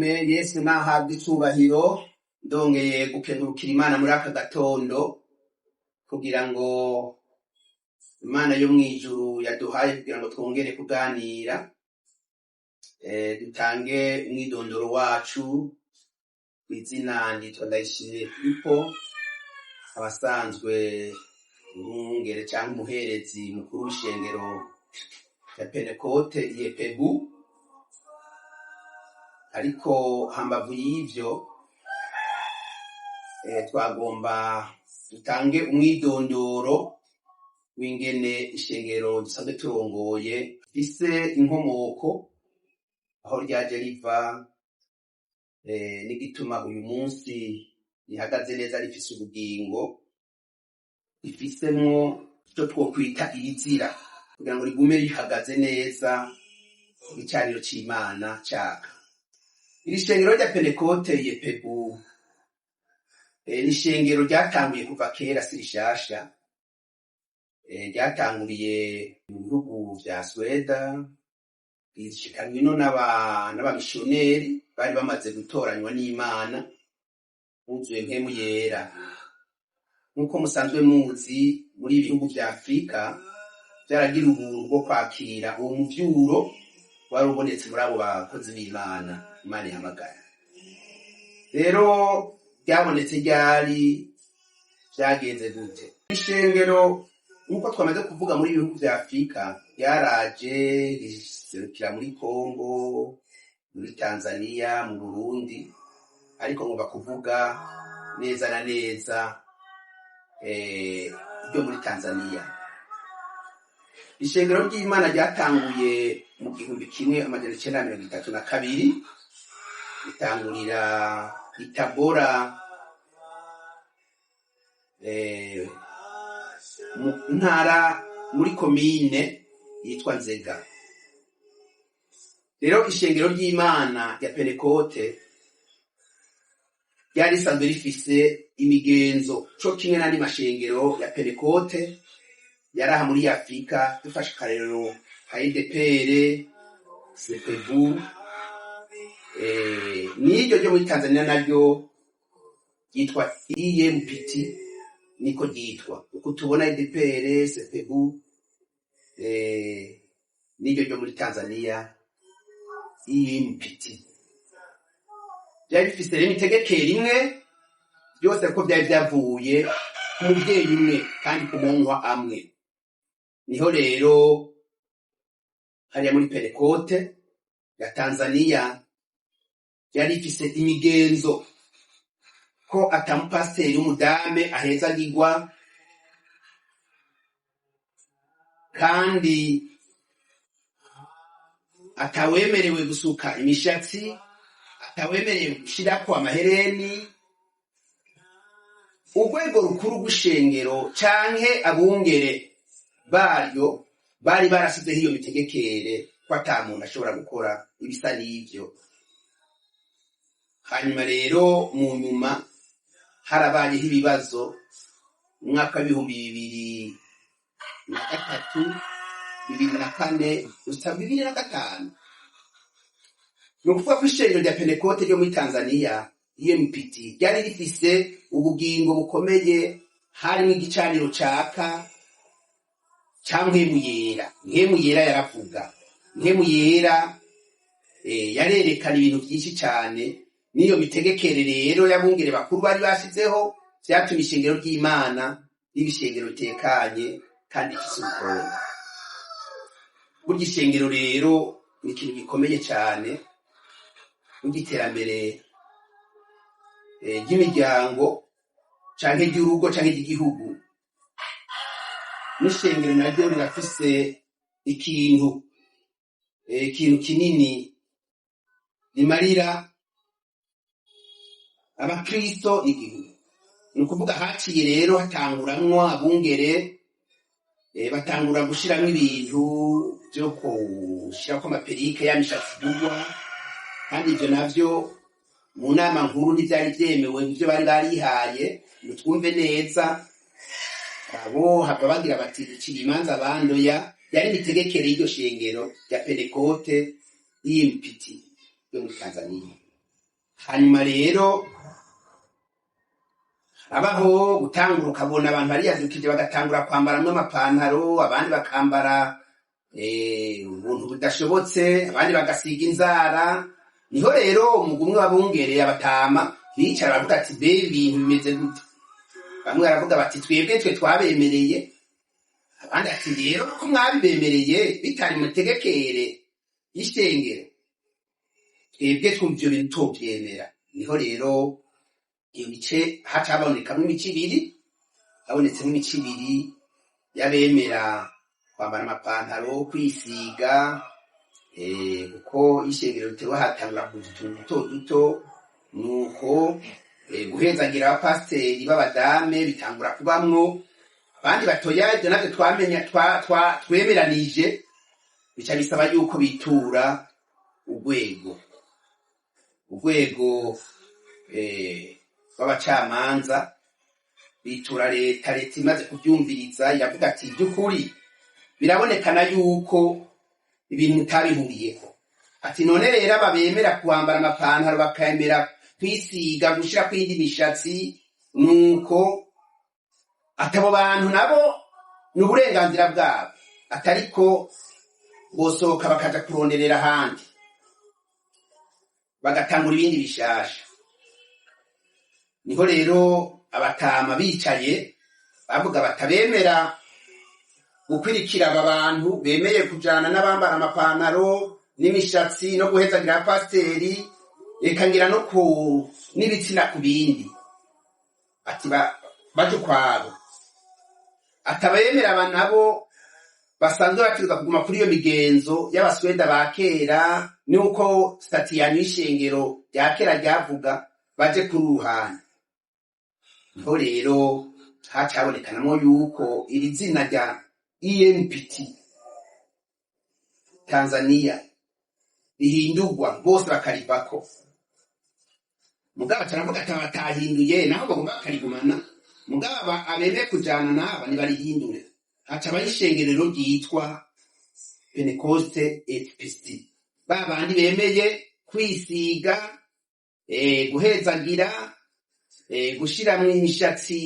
Egome, Yesu nahabwa icubahiro. Ndongeye gukengurukira Imana muri aka gatondo kugira ngo Imana yo mw'ijuru yaduhaye kugira ngo twongere kuganira, dutange umwidondoro wacu. Kw'izina nitwa Ndayishimiye Filipo, abasanzwe umwungere canke umuherezi mukuru w'ishengero ya Pentekote Yepebu. Ariko hambavu y'ivyo, twagomba dutange umwidondoro w'ingene ishengero dusanzwe turongoye rifise inkomoko, aho ryaje riva, n'igituma uyu munsi rihagaze neza, rifise ubugingo, rifisemwo ico twokwita irizira kugira ngo rigume rihagaze neza igicaniro c'Imana caka. Iri shengero rya Pentekote Yepebu, ni ishengero ryatanguye kuva kera, si rishasha. Ryatanguriye mu bihugu vya Sweda, rishikanwa ino n'abamishoneri bari bamaze gutoranywa n'Imana, buzuye Mpwemu Yera. Nk'uko musanzwe muzi, muri ibi bihugu vya Afrika vyaragira ubuntu bwo kwakira uwo muvyuro wari ubonetse muri abo bakozi b'Imana Imana ihamagara. Rero ryabonetse ryari, vyagenze gute? Ishengero, nk'uko twamaze kuvuga, muri ibihugu vya Afrika ryaraje riserukira muri Congo, muri Tanzania, mu Burundi, ariko ngomba kuvuga neza na neza ryo muri Tanzania. Ishengero ry'Imana ryatanguye mu 1932, ritangurira i Tabora, mu ntara, muri komine yitwa Nzega. Rero ishengero ry'Imana rya Pentekote ryari risanzwe rifise imigenzo co kimwe n'andi mashengero ya Pentekote yaraha muri Afrika. Dufashe akarorero nka ADEPR, CPV, n'iryo ryo muri Tanzania naryo ryitwa EMPT, niko ryitwa. Uko tubona ADEPR, CPV, n'iryo ryo muri Tanzania EMPT, byari bifise rero imitegekere imwe byose, ko byari vyavuye ku muvyeyi umwe kandi ku munkwa amwe. Niho rero hariya muri Pentekote ya Tanzania yari ifise imigenzo ko atamupasiteri w'umudame ahezagirwa, kandi atawemerewe gusuka imishatsi, atawemerewe gushirako amahereni. Urwego rukuru rw'ishengero canke abungere baryo bari barasizeho iyo mitegekere ko ata muntu ashobora gukora ibisa n'ivyo. Hanyuma rero mu nyuma harabayeho ibibazo mu mwaka w'2003, 2004 gusa 2005. Ni ukuvuga ko ishengero rya Pentekote ryo muri Tanzania EMPT ryari rifise ubugingo bukomeye, harimwo igicaniro caka ca Mpwemu Yera. Mpwemu Yera yaravuga, Mpwemu Yera yarerekana ibintu vyinshi cane. N'iyo mitegekere rero y'abungere bakuru bari bashizeho vyatumye ishengero ry'Imana riba ishengero ritekanye kandi rifise ubukungu. Burya ishengero rero ni ikintu gikomeye cane burya iterambere ry'imiryango canke ry'urugo canke ry'igihugu. N'ishengero naryo rirafise ikintu kinini rimarira abakristo n'igihugu. Ni ukuvuga haciye rero hatanguranwa abungere, batangura gushiramwo ibintu vyo gushirako amaperike ya mishatsi igurwa, kandi ivyo navyo mu nama nkuru ntivyari vyemewe, ivyo bari barihaye. Ngo twumve neza, abo hava bagira bati ducira imanza bandoya. Yari imitegekere y'iryo shengero rya Pentekote y'Impiti yo muri Tanzania. Hanyuma rero habaho gutangura, ukabona abantu bariyadukije bagatangura kwambaramwo amapantaro, abandi bakambara ubuntu budashobotse, abandi bagasiga inzara. Niho rero umugwi umwe wabungereye abatama bicara baravuga ati: "Mbe ibintu bimeze gute?" Bamwe baravuga bati: "Twebwe twe twabemereye." Abandi ati: "Rero ko mwabibemereye bitari mutegekere y'ishengero, twebwe twumva ivyo bintu tovyemera." Niho rero iyo mice haca habonekamwo imice ibiri, habonetsemwo imice ibiri y'abemera kwambara amapantaro, kwisiga, kuko ishengero ritewe hatangura kuza utuntu duto duto. Nuko guhezagira abapasiteri b'abadame bitangura kubamwo, abandi batoya ivyo navyo twamenya twemeranije, bica bisaba yuko bitura urwego rw'abacamanza, bitura leta. Leta imaze kuvyumviriza iravuga ati: "Ivy'ukuri birabonekana yuko ibintu mutabihuriyeko." Ati: "None rero aba bemera kwambara amapantaro, bakemera kwisiga, gushirako iyindi mishatsi, nuko ati abo bantu nabo ni uburenganzira bwabo, atariko bosohoka bakaja kuronderera ahandi, bagatangura ibindi bishasha." Niho rero abatama bicaye bavuga batabemera gukwirikira aba bantu bemeye kujana n'abambara amapantaro n'imishatsi no guhezagira abapasiteri, eka ngira no ku n'ibitsina ku bindi, ati baje ukwabo. Atabemera aba nabo basanzwe bategerezwa kuguma kuri iyo migenzo y'abasweda ba kera, nuko statut ya n'ishengero rya kera ryavuga, baje kuri uruhande. Niho rero hacabonekanamwo yuko iri zina rya ENPT Tanzania rihindurwa, bose bakarivako. Mugabo caravuga ati batahinduye naho bagomba bakarigumana, mugabo abemeye kujana n'aba nibarihindure. Haca abaho ishengero ryitwa Pentecoste FPC, ba bandi bemeye kwisiga, guhezagira, gushiramwo imishatsi,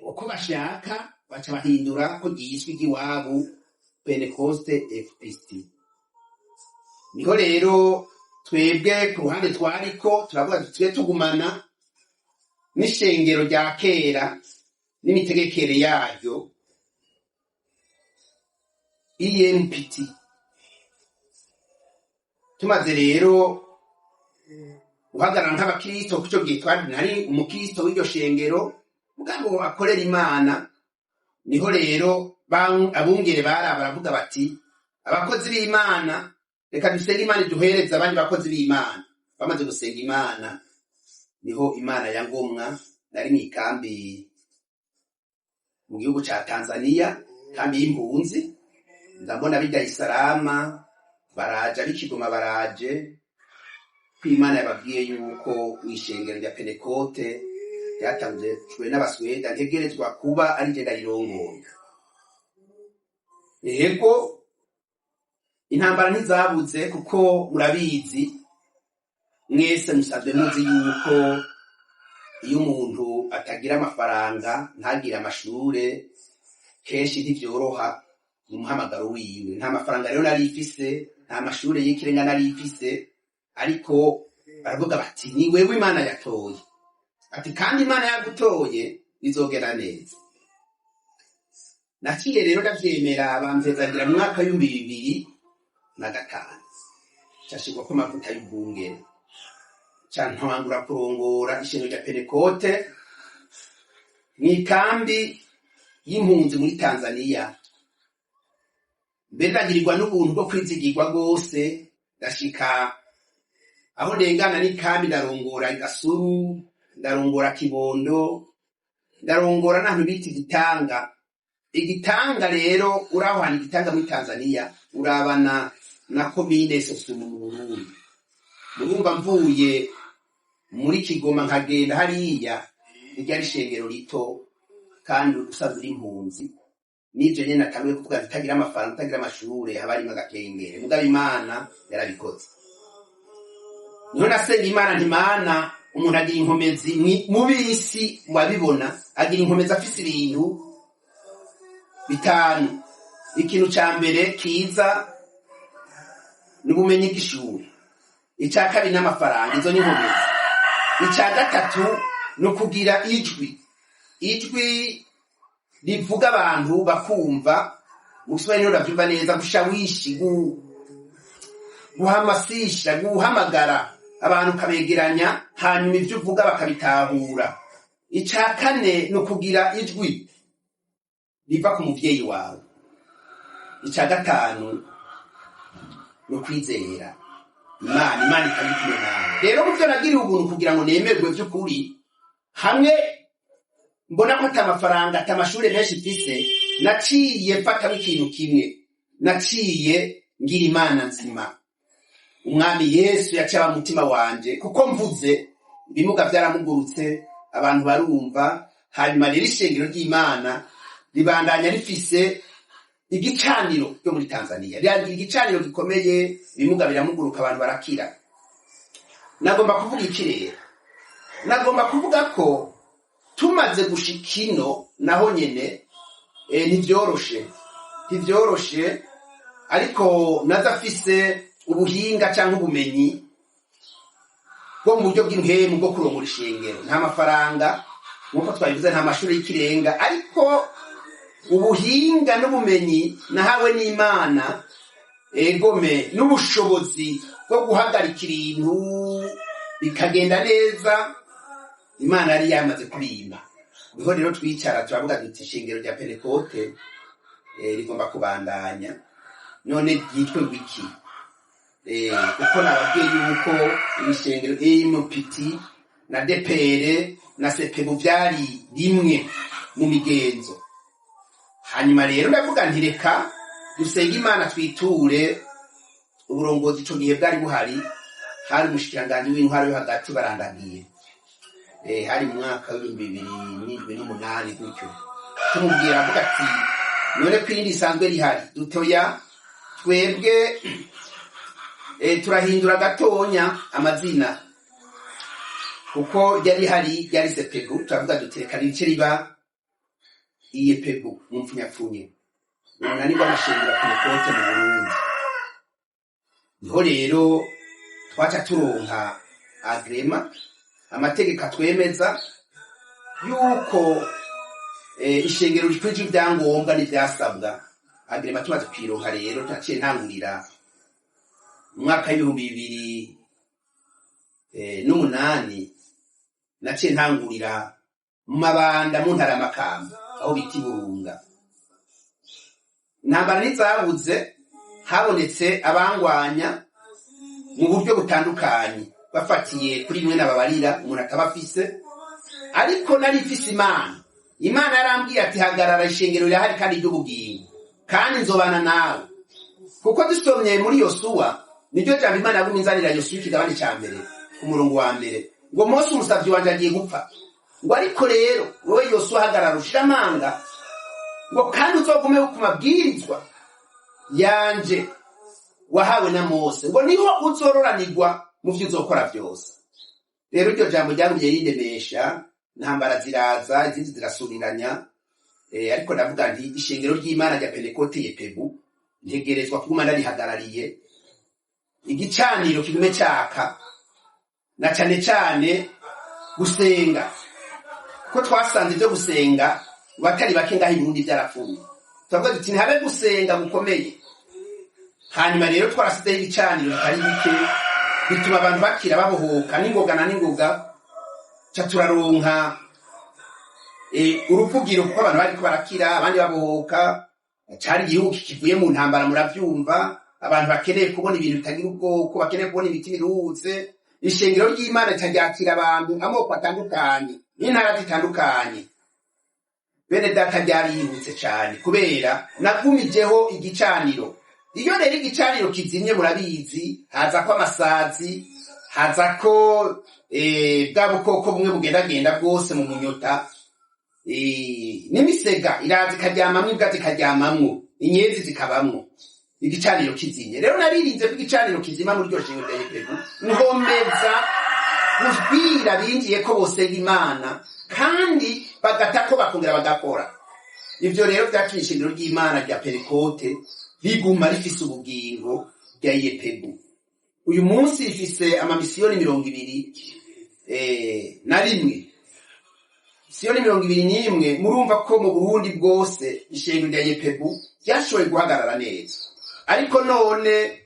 uko bashaka, baca bahindura ko ryiswe iry'iwabo Pentecoste FPC. Niho rero twebwe ku ruhande twariko turavuga tuti twe tugumana n'ishengero rya kera n'imitegekere yaryo ENPT. Tumaze rero guhagarara nk'abakristo, kuco gihe twari nari umukristo w'iryo shengero mugabo akorera Imana. Niho rero abungere baraba baravuga bati: "Abakozi b'Imana, reka dusenge Imana iduhereze abandi bakozi b'Imana." Bamaze gusenga Imana, niho Imana ya ngomwa. Nari mw'ikambi mu gihugu ca Tanzania, kambi y'impunzi, ndabona ab'i Salama baraje, ab'Ikigoma baraje, ko Imana yababwiye yuko mw'ishengero rya Pentekote ryatanzwe n'Abasweda ntegerezwa kuba ari je ndarirongoye. Yego, intambara ntizabuze, kuko murabizi mwese, musanzwe muzi yuko iyo umuntu atagira amafaranga, ntagire amashure, kenshi ntivyoroha mu muhamagaro wiwe. Nta mafaranga rero nari mfise, nta mashure y'ikirenga nari mfise, ariko baravuga bati: "Ni wewe Imana yatoye." Ati: "Kandi Imana yagutoye bizogera neza." Naciye rero ndavyemera, bampezagira mu mwaka w'2005, cashirwako amavuta y'ubwungere, ca ntangura kurongora ishengero rya Pentekote mw'ikambi y'impunzi muri Tanzania. Mbere ndagirirwa n'ubuntu bwo kwizigirwa rwose, ndashika aho ndengana n'ikambi, ndarongora Gasuru, ndarongora Kibondo, ndarongora n'ahantu bita Igitanga. Igitanga rero, uraho hantu Igitanga muri Tanzania, urabana na komine Sosumu mu Burundi. Murumva, mvuye muri Kigoma nkagenda hariya, ryari ishengero rito kandi usanzwe uri impunzi, n'ivyo nyene natanguye kuvuga, utagira amafaranga, utagira amashure, haba harimwo agakengere. Mugabo Imana yarabikoze. Niho nasenga Imana ntimana umuntu agira inkomezi mu bisi murabibona, agira inkomezi afise ibintu bitanu. Ikintu ca mbere kiza ni ubumenyi bw'ishuri, icya kabiri n'amafaranga, izo ni inkomezi. Icya gatatu ni ukugira ijwi, ijwi rivuga abantu bakumva. Mu Kiswahili niho uravyumva neza, gushawishi, guhamasisha, guhamagara abantu ukabegeranya, hanyuma ivyo uvuga bakabitahura. Icya kane ni ukugira ijwi riva ku muvyeyi wawe. Icya gatanu ni ukwizera Imana, Imana ikaba iri kumwe nawe. Rero mu byo nagiriye ubuntu kugira ngo nemerwe by'ukuri, hamwe mbona ko ata mafaranga, ata amashuri menshi mfise, naciye mfatamo ikintu kimwe, naciye ngira Imana nzima. Umwami Yesu yaciye aba mutima wanje, kuko mvuze ibimuga byaramugurutse, abantu barumva. Hanyuma rero ishengero ry'Imana ribandanya rifise igicaniro ryo muri Tanzania, riragira igicaniro gikomeye, ibimuga biramuguruka, abantu barakira. Nagomba kuvuga iki rero? Nagomba kuvuga ko tumaze gushika ino naho nyene ntivyoroshe, ntivyoroshe, ariko naza afise ubuhinga cyangwa ubumenyi bwo mu buryo bw'impemu bwo kurongora ishengero. Nta mafaranga, nk'uko twabivuze, nta mashuri y'ikirenga, ariko ubuhinga n'ubumenyi nahawe n'Imana, egome, n'ubushobozi bwo guhagarika ibintu bikagenda neza, Imana yari yamaze kubimpa. Niho rero twicara turavuga duti ishengero rya Pentekote rigomba kubandanya, none ryitwe wiki? Kuko nababwiye yuko ibishengero MPT na DPR na sepebu byari rimwe mu migenzo. Hanyuma rero ndavuga nti reka dusenge Imana, twiture uburongozi. Ico gihe bwari buhari, hari umushikiranganji w'intwaro yo hagati Barandagiye, hari mu mwaka w'2007 n'umunani gutyo. Tumubwira, avuga ati none ko irindi risanzwe rihari dutoya, twebwe turahindura gatonya amazina, kuko ryari hari ryari sepebu, turavuga duti reka rice riba iyepebu mu mpfunyapfunye, umunani w'amashengero Pentekote mu Burundi. Niho rero twaca turonka agrément, amategeko atwemeza yuko ishengero rikwije ibyangombwa n'ivyasabwa. Agrément tumaze kwironka rero, taciye ntangurira mu mwaka w'2008, naciye ntangurira mu Mabanda mu ntara ya Makamba, aho bita Iburunga. Intambara ntizabuze, habonetse abangwanya mu buryo butandukanye, bafatiye kuri bimwe nababarira umuntu ataba afise, ariko nari mfise Imana. Imana yarambwiye ati hagarara, ishengero rirahari kandi ry'ubugingo, kandi nzobana nawe. Kuko dusomye muri Yosuwa, niryo jambo Imana yagumye inzanira, Yosuwa ikigabane ca mbere ku murongo wa mbere, ngo Mose umusavyi wanje agiye gupfa, ngo ariko rero wowe Yosuwa hagarara ushire amanga, ngo kandi uzogume ku mabwirizwa yanje wahawe na Mose, ngo niho uzororanirwa mu vyo uzokora vyose. Rero iryo jambo ryagumye rindemesha. Intambara ziraza, izindi zirasuriranya, ariko ndavuga nti ishengero ry'Imana rya Pentekote yepebu ntegerezwa kuguma ndarihagarariye, igicaniro kigume caka, na cane cane gusenga, kuko twasanze ivyo gusenga batari bake ngaho i Burundi vyarapfuye. Turavuga duti ntihabe gusenga gukomeye. Hanyuma rero twarasizeho ibicaniro bitari bike, bituma abantu bakira, babohoka n'ingoga na n'ingoga. Ca turaronka uruvugiro, kuko abantu bariko barakira, abandi babohoka. Cari igihugu kivuye mu ntambara, muravyumva, abantu bakeneye kubona ibintu bitagira ubwoko, bakeneye kubona ibiti biruhutse. Ishengero ry'Imana rikaryakira abantu amoko atandukanye n'intara zitandukanye. Bene data, ryarihutse cane kubera nagumijeho igicaniro. Iyo rero igicaniro kizimye, murabizi, hazako amasazi, hazako bwa bukoko bumwe bugendagenda bwose mu munyota, n'imisega iraza ikaryamamwo, imbwa zikaryamamwo, inyenzi zikabamwo. Igicaniro kizimye. Rero naririnze ko igicaniro kizima muri iryo shengero rya Yepebu, nkomeza kubwira binjiye ko bosenga Imana kandi bagatako bakongera bagakora. Ivyo rero vyatumye ishengero ry'Imana rya Pentekote riguma rifise ubugingo rya Yepebu. Uyu munsi rifise amamisiyoni 21, misiyoni 21. Murumva ko mu Burundi bwose ishengero rya Yepebu ryashoboye guhagarara neza. Ariko none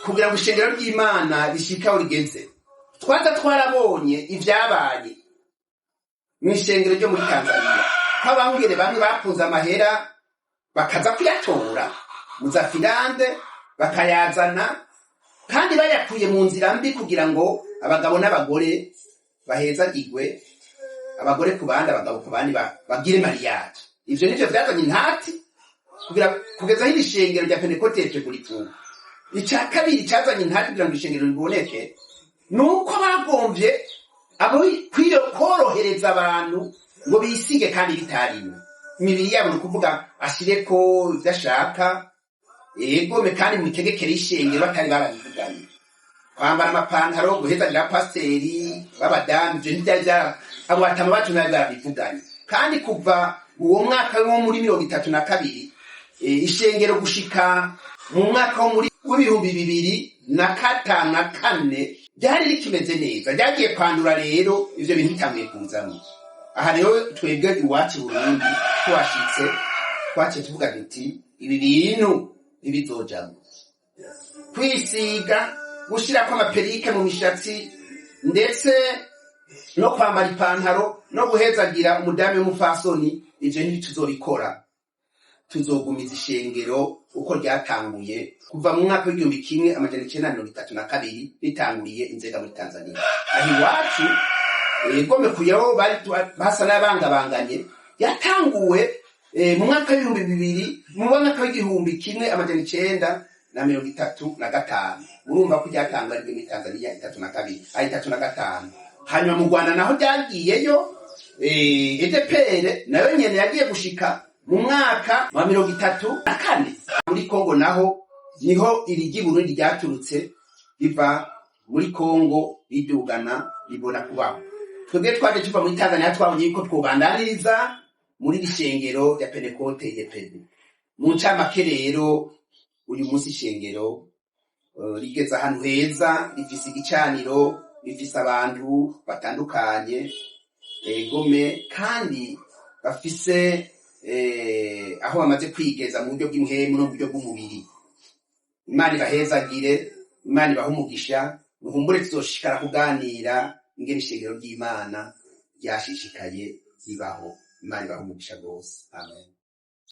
kugira ngo ishengero ry'Imana rishike aho rigeze, twaza twarabonye ivyabaye mw'ishengero ryo muri Tanzania, ko abungere bamwe bakunze amahera bakaza kuyatora mu za Finlande, bakayazana kandi bayakuye mu nzira mbi, kugira ngo abagabo n'abagore bahezagirwe, abagore ku bandi, abagabo ku bandi, bagire mariage. Ivyo nivyo vyazanye intati kugira kugeza aho iri shengero rya Pentekote kuritunga. Ica kabiri cazanye intati kugira ngo ishengero riboneke ni uko bagomvye abo korohereza abantu ngo bisige kandi bitarimo imibiri yabo, ni ukuvuga ashireko ivyo ashaka, egome, kandi mu mitegekere y'ishengero batari barabivuganye. Kwambara amapantaro, guhezanira pasiteri b'abadamu, ivyo ntivyari abo batama bacu ntibari barabivuganye. Kandi kuva uwo mwaka wo muri 32 ishengero gushika mu mwaka wo muri w'2004 ryari rikimeze neza. Ryagiye kwandura rero ivyo bintu bitanguye kuzamwo. Aha rero twebwe iwacu i Burundi tuhashitse, twaciye tuvuga duti ibi bintu ntibizojamwo kwisiga, gushirako ama perruque mu mishatsi, ndetse no kwambara ipantaro, no guhezagira umudamu w'umupfasoni. Ivyo ntituzobikora. Tuzogumiza ishengero uko ryatanguye kuva mu mwaka w'1932, ritanguriye Inzega muri Tanzania. Aho iwacu egome kuyaho bari basa n'abangabanganye, yatanguwe mu mwaka w'ibihumbi bibiri, mu mwaka w'1935. Murumva ko ryatanguwe ari muri Tanzania 32, ari 35. Hanyuma mu Rwanda naho ryagiyeyo, EDPR nayo nyene yagiye gushika mu mwaka wa 34. Muri Kongo naho niho irigi Burundi ryaturutse, riva muri Kongo ridugana ribona kubaho. Twebwe twaje tuva muri Tanzania, twabonye yuko twobandaniriza muri iri shengero rya Pentekote Yepedu. Mu ncamake rero, uyu munsi ishengero rigeze ahantu heza, rifise igicaniro, rifise abantu batandukanye, egome, kandi bafise aho bamaze kwigeza mu buryo bw'impwemu no mu buryo bw'umubiri. Imana ibahezagire, Imana ibahe umugisha. Muhumbure tuzoshishikara kuganira ingene ishengero ry'Imana ryashishikaye ribaho. Imana ibahe umugisha rwose. Amen.